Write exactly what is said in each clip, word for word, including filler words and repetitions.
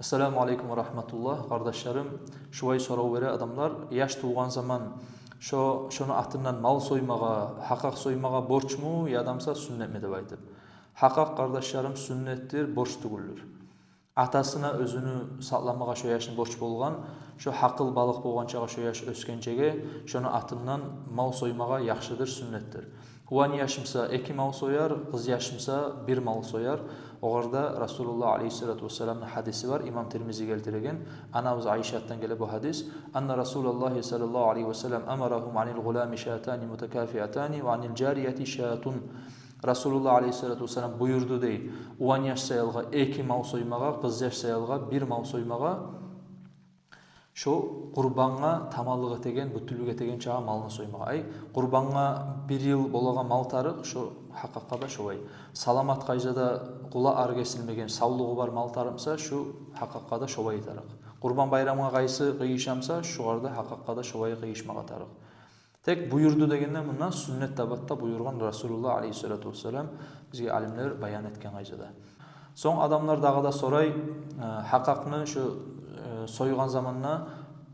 Ассаламу алейкум ва рагьматуллагь. Къардашларым, шулай сорав бере адамлар: яш тувгъан заман шо, шону атындан мал соймагъа, гьакъакъ соймагъа борчму, ядамса сюннетми деп айтып. Гьакъакъ, къардашларым, сюннетдир, борч тюгюлдюр. Атасына оьзюню сакъламагъа шо яшны борч болгъан, шо гьакъыл балыкъ болгъанчагъа, шо яш оьсгенчеге шону атындан мал соймагъа яхшыдыр, сюннетдир. Улан яшмса эки мал сояр, къыз яшмса бир мал сояр. Огъар да Расулуллагь алейгьиссалату вассаламны гьадиси бар, имам Тирмизи гелтиреген. Анабыз Айшатдан геле бу гьадис: «Анна Расулаллагьи саллаллагьу алейгьи ва саллам амарагьум анил гъулами шатани мутакафиатани ва анил жарияти шатун». Расулуллагь алейгьиссалату вассалам буюрду дей, улан яш саялгъа эки мал соймагъа, къыз яш саялгъа бир мал соймагъа, шо къурбангъа таманлыкъ этеген, бютюнлюк этеген чагъы малны соймагъа. Ай, къурбангъа бир йыл болагъан мал тарыкъ, шо гьакъакъгъа да шолай. Саламат къайдада, къулакълары гесилмеген, савлугъу бар мал тарыкъмса, шу гьакъакъгъа да шолай тарыкъ. Къурбан байрамгъа къайсы къыйышамса, шугъар да, гьакъакъгъа да шолай къыйышмагъа тарыкъ. Тек буюрду дегенде, мунда сюннет табатда буюргъан Расулуллагь алейгьиссалату вассалам, бизге алимлер баян этген къайдада. Сонг адамлар дагъы да сорай: э, гьакъакъны шо, э, сойгъан заманда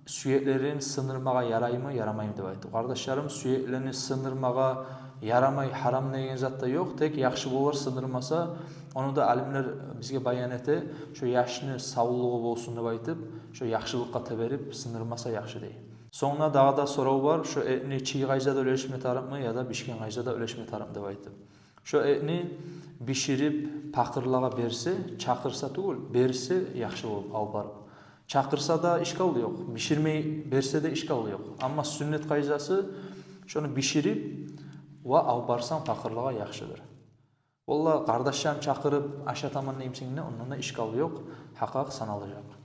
сюеклерин сындырмагъа яраймы, ярамаймы деп айтып. Къардашларым, сюеклени сындырмагъа ярамай, гьарам деген зат да ёкъ, тек яхшы болар сындырмаса. Ону да алимлер бизге баян эте: шо яшны савлугъу болсун деп айтып, шо яхшылыкъгъа теберип сындырмаса яхшы дей. Сонг дагъы да сорав бар: шо этни чий къайдада уьлешме тарыкъмы яда бишген къайдада уьлешме тарыкъмы деп айтып. Шо этни биширип пакъырлагъа берсе, чакъырса тюгюл, берсе яхшы болуп алып барып. Чакъырса да ишкал ёкъ, биширмей берсе де ишкал ёкъ. Амма сюннет къайдасы, шону биширип ва алып барсанг пакъырлагъа, яхшыдыр. Валлагь, къардашларын чакъырып ашатаман деймисен де, ондан да ишкал ёкъ, гьакъакъ саналажакъ.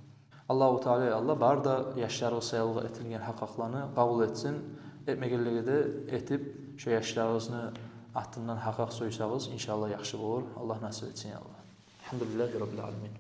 Аллагьу Таала, я Аллагь, бары да яшларыбыз саялгъа этилген гьакъакъланы къабул этсин. Этмегенлеге де этип, шо яшларыбызны атындан гьакъакъ сойсагъыз, иншааллагь, яхшы болур. Аллагь насип этсин, я Аллагь. Альгьамдулиллагьи раббиль аламин.